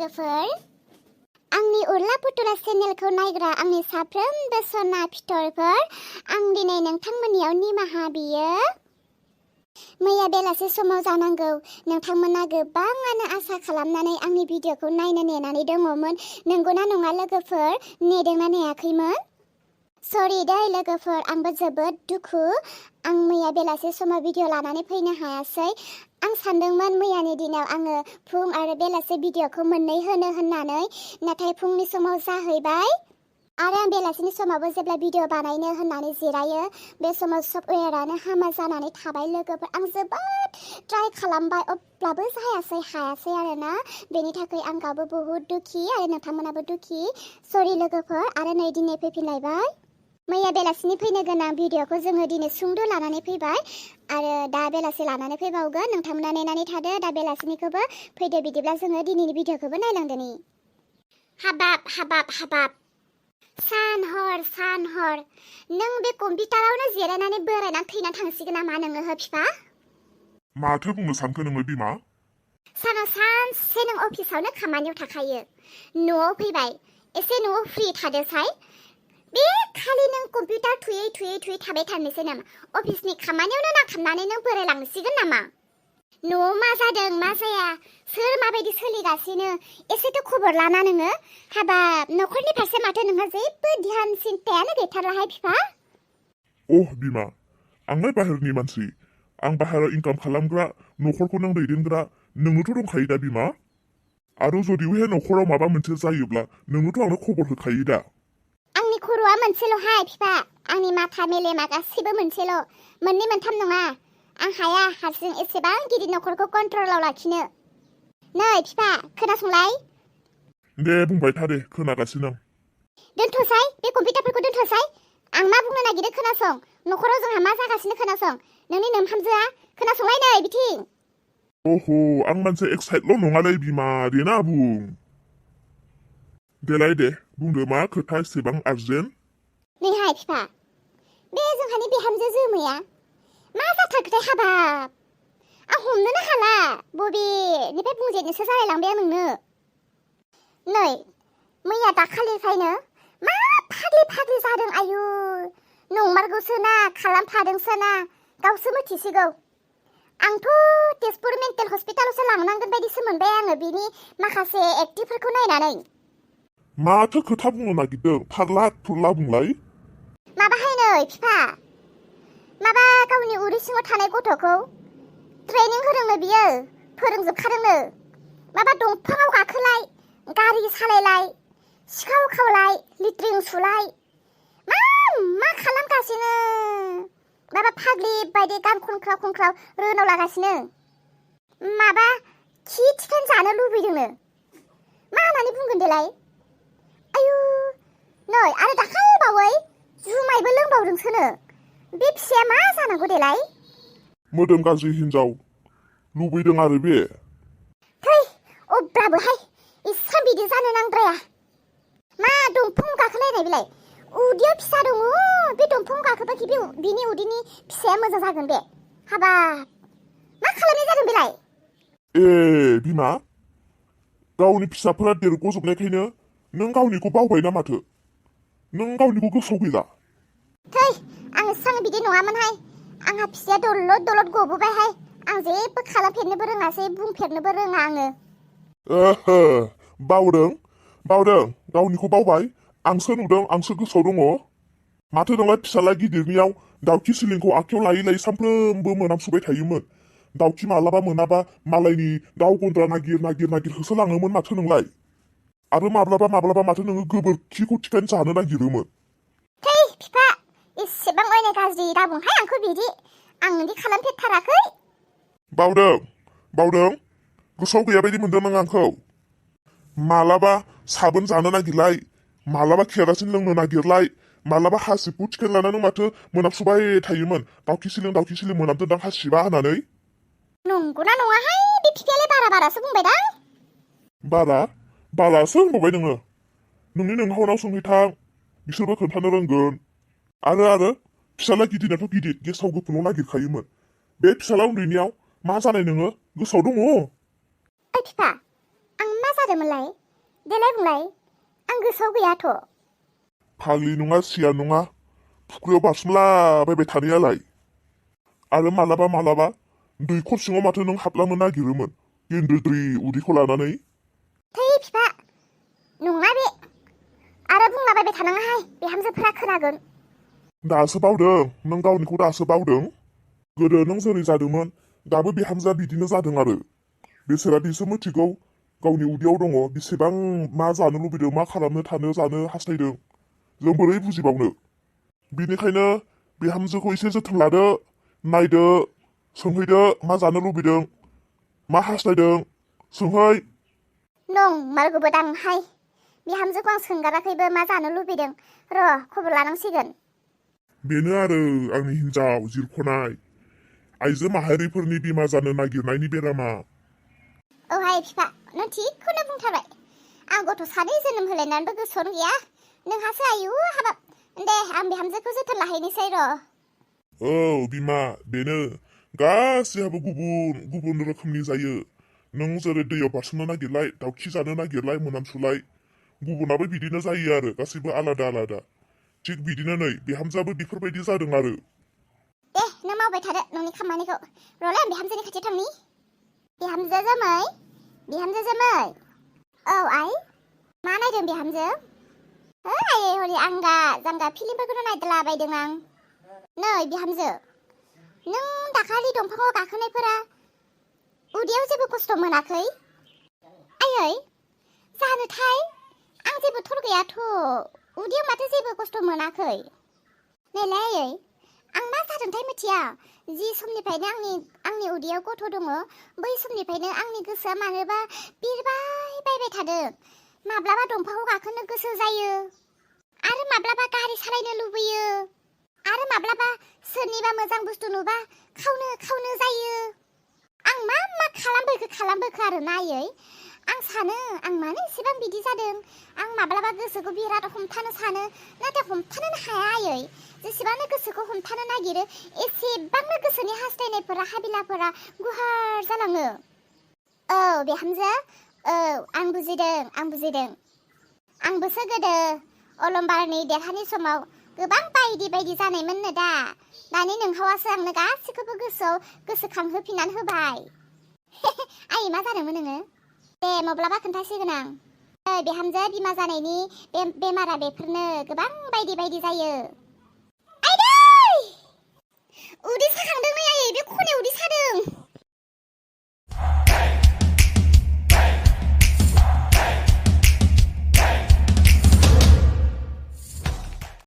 लोगोफोर आंनि उरला पुतula चेनेलखौ नायग्रा आंनि साफ्रोमबो सना फिथरफोर आं दिनै नोंथांमोननियाव निमाहा बियो मैया बेलासे समाव जानांगौ नोंथांमोना गोबाङानो आसा खालामनानै आंनि भिडिअखौ नायनो नेनानै दङमोन नंगौना नङा लोगोफोर नेदोंना नेयाखैमोन सरि दै लोगोफोर आंबो जोबोद दुखु आं मैया बेलासे समाव भिडिअ लानानै फैनो हायासै आं सानदोंमोन मैयानि दिनाव आङो फुं आरो बेलासे भिडिअखौ मोननै होनो होननानै नाथाय फुंनि समाव जाहैबाय आरो आं बेलासिनि समावबो जेब्ला भिडिअ बानायनो होननानै जिरायो बे समाव सफ्टवेयारानो हामा जानानै थाबाय लोगोफोर आं जोबोद ट्राइ खालामबाय अब्लाबो हायासै आरोना बेनि थाखाय आं गावबो बहुत दुखि आरो नोंथांमोनाबो दुखि सरि लोगोफोर आरो नै दिनै फैफिनलायबाय मैया बेलासिनि फैनो गोनां भिडिअखौ जोङो दिनै सुंद' लानानै फैबाय आरो दा बेलासि लानानै फैबावगोन नोंथांमोना नेनानै थादो दा बेलासिनिखौबो फैदो बिदिब्ला जोङो दिनैनि भिडिअखौबो नायलांदोनि हाबाब सान हर नों बे कम्पिउटारावनो जिरायनानै बोरायनानै थैनानै थांसिगोन नामा नोङो हो बिफा माथो बुंनो सानखो नोङो बिमा सानाव सानसे नों अफिसावनो खामानियाव थाखायो न'आव फैबाय एसे न'आव फ्रि थादोसाय बे खालि नों कम्पिउटार थुयै थाबाय थानोसै नामा अफिसनि खामानियावनो नांथाबनानै नों बोरायलांसिगोन नामा न'आव मा जादों मा जाया सोर माबायदि सोलिगासिनो एसेथ' खबर लाना नोङो हाबाब न'खरनि फारसे माथो नोंहा जेबो ध्यान सिन्तायानो गैथाराहाय बिफा बिमा आंलाय बाहेरनि मानसि आं बाहेरायाव इनकाम खालामग्रा न'खरखौ नों दैदेनग्रा नोंनोथ' दंखायो दा बिमा आरो जुदिहाय न'खराव माबा मोनसे जायोब्ला नोंनोथ' आंनो खबर होखायो दा आंनि खर'आ मोनसेल'हाय बिफा आंनि माथा मेलेमा गासिबो मोनसेल' मोननै मोनथाम नङा आं हाया हारसिं एसेबां गिदिर न'खरखौ कन्ट्रलाव लाखिनो नै बिफा खोनासंलाय दे बुंबाय था दे खोनागासिनो आं दोनथ'साय बे कम्पिउटारफोरखौ दोनथ'साय आं मा बुंनो नागिरदों खोनासं न'खराव जोंहा मा जागासिनो खोनासं नोंनि नोमहामजोआ खोनासंलाय नै बिथिं आं मोनसे एक्साइटल' नङालै बिमा देना बुं देलाय दे बुंदो मा खोथा एसेबां आर्जेन्ट नैहाय बिफा बे जोंहानि बिहामजो जोमैया मा जाथारखोथाय हाबाब आं हमनोनो हाला बबेनिफ्राय बुंजेननोसो जालायलांबाय आं नोंनो नै मैया दाखालिनिफ्रायनो मा फाग्लि जादों आयु नंमारगौसो ना खालामफादोंसो ना गावसो मिथिसिगौ आंथ' तेजपुर मेन्टेल हस्पिटालावसो लांनांगोन बायदिसो मोनबाय आङो बिनि माखासे एक्टिभफोरखौ नायनानै माथो खोथा बुंनो नागिरदों फाग्ला थुरला बुंलाय माबाहाय नै बिफा माबा गावनि उदै सिङाव थानाय गथ'खौ ट्रेनिं होदोंनो बियो फोरोंजोबखादोंनो माबा दंफाङाव गाखोलाय गारि सालायलाय सिखाव खावलाय लिट्रिं सुलाय मा खालामगासिनो माबा फाग्लि बायदि गान खनख्राव रोनाव लागासिनो माबा खि थिखोन जानो लुबैदोंनो मा होननानै बुंगोन देलाय आयु नै आरो दाखालिबावै जुमायबो लोंबावदोंसोनो बे फिसाया मा जानांगौ देलाय मोदोम गाज्रि हिनजाव लुबैदों आरो बे थै अब्लाबोहाय इसां बिदि जानो नांद्राया मा दंफां गाखोलायनाय बेलाय उदैयाव फिसा दङ बे दंफां गाखोबा बिनि उदैनि फिसाया मोजां जागोन बे हाबाब मा खालामनाय जादों बेलाय बिमा गावनि फिसाफोरा देरग'जोबनायखायनो नों गावनिखौ बावबाय ना माथो नों गावनिखौ गोसोआव गैला थै आं एसां बिदि नङामोनहाय आंहा फिसाया दलद गबोबायहाय आं जेबो खालामफेरनोबो रोङासै बुंफेरनोबो रोङा आङो बावदों गावनिखौ बावबाय आंसो नुदों आंसो गोसोआव दङ माथो नोंलाय फिसाला गिदिरनियाव दाउखि सिलिंखौ आखायाव लायै सानफ्रोमबो मोनामसुबाय थायोमोन दाउखि मालाबा मोनाबा मालायनि दाउ गन्द्रा नागिर होसोलाङोमोन माथो नोंलाय आरो माब्लाबा माथो नोङो गोबोरखिखौ थिखानो जानो नागिरोमोन थै बिफा एसेबां अयनाय गाज्रि दाबुंहाय आंखौ बिदि आं बिदि खालामफेरथाराखै बावदों गोसोआव गैया बायदि मोनदों नों आंखौ मालाबा साबोन जानो नागिरलाय मालाबा केरासिन लोंनो नागिरलाय मालाबा हासिबखौ थिखान लानानै माथो मोनामसुबाय थायोमोन दाउखि सिलिं मोनामदोंदां हासिबा होननानै नंगौना नङाहाय बे बिफायालाय बारासो बुंबायदां बारासो होनबावबाय नोङो नोंनि नोंहावनाव सोंहैथां बिसोरबो खोन्थानो रोंगोन आरो फिसाला गिदिराथ' गिदिर गेसाव गोफोनाव नागिरखायोमोन बे फिसाला उन्दैनियाव मा जानाय नोङो गोसोआव दङ बिफा आं मा जादोंमोनलाय देलाय बुंलाय आं गोसोआव गैयाथ'। फाग्लि नङा सिया नङा फुख्रियाव बारसोमलाबायबाय थानायालाय आरो मालाबा मालाबा दैखर सिङाव माथो नों हाबलांनो नागिरोमोन गेन्द्रिद्रि उदैखौ लानानै। थै बिफा नङा बे आरो बुंलाबायबाय थानाङाहाय बिहामजोफोरा खोनागोन। दासो बावदों नों गावनिखौ दासो बावदों। गोदो नों जेरै जादोंमोन दाबो बिहामजोआ बिदिनो जादों आरो बेसोरादिसो मिथिगौ गावनि उदैयाव दङ बेसेबां मा जानो लुबैदों मा खालामनो थानो जानो हास्थायदों जों बोरै बुजिबावनो। बिनिखायनो बिहामजोखौ एसे जोथोन लादो नायदो सोंहैदो मा जानो लुबैदों मा हास्थायदों सोंहै। नंमारगौबो दांहाय बिहामजोखौ आं सोंगाराखैबो मा जानो लुबैदों र' खबर लानांसिगोन। बेनो आरो आंनि हिन्जाव जिरख'नाय आइजो माहारिफोरनि बिमा जानो नागिरनायनि बेरामा। औहाय बिफा नों थिगखौनो बुंथारबाय। आं गथ' सानै जोनोम होलायनानैबो गोसोआवनो गैया नोंहासो आयु हाबाब। दे आं बिहामजोखौ जोथोन लाहैनोसै र'। औ बिमा बेनो गासैहाबो गुबुन गुबुन रोखोमनि जायो। नों जेरै दैयाव बारसोमनो नागिरलाय दाउखि जानो नागिरलाय मोनामसुलाय गुबुनाबो बिदिनो जायो आरो गासैबो आलादा आलादा। थिग बिदिनो नै बिहामजोआबो बेफोरबायदि जादों आरो। दे नों मावबाय थादो नोंनि खामानिखौ र'लाय आं बिहामजोनि खाथियाव थांनि। बिहामजो जोमै बिहामजो जोमै। औ आइ मा नायदों बिहामजो? आयै हरै आंगा जांगा फिलिमफोरखौनो नायदलाबायदों आं। नै बिहामजो नों दाखालि दंफाङाव गाखोनायफोरा उदैयाव जेबो खस्थ' मोनाखै? आयै जानोथाय आं जेबो थर गैयाथ' उदैयाव माथो जेबो खस्थ' मोनाखै। नैलाय आयै आं मा जादोंथाय मिथिया जि समनिफ्रायनो आंनि उदैयाव गथ' दङ बै समनिफ्रायनो आंनि गोसोआ मानोबा बिरबाय बायबाय थादों। माब्लाबा दंफाङाव गाखोनो गोसो जायो आरो माब्लाबा गारि सालायनो लुबैयो आरो माब्लाबा सोरनिबा मोजां बुस्थु नुबा खावनो जायो। आं मा खालामबोखो आरोना आयै आं सानो आं मानो एसेबां बिदि जादों। आं माब्लाबा गोसोखौ बिराद हमथानो सानो नाथाय हमथानोनो हाया आयै। जेसेबांनो गोसोखौ हमथानो नागिरो एसेबांनो गोसोनि हास्थायनायफोरा हाबिलाफोरा गुवार जालाङो। औ बिहामजो औ आं बुजिदों। आंबोसो गोदो अलंबारनि देरहानि समाव गोबां बायदि जानायमोननो दा। दानि नोंहावासो आंनो गासैखौबो गोसोखांहोफिननानै होबाय। आयै मा जादोंमोन नोङो? दे माब्लाबा खोन्थासिगोन आं। बिहामजो बिमा जानायनि बेमारा बेफोरनो गोबां बायदि जायो।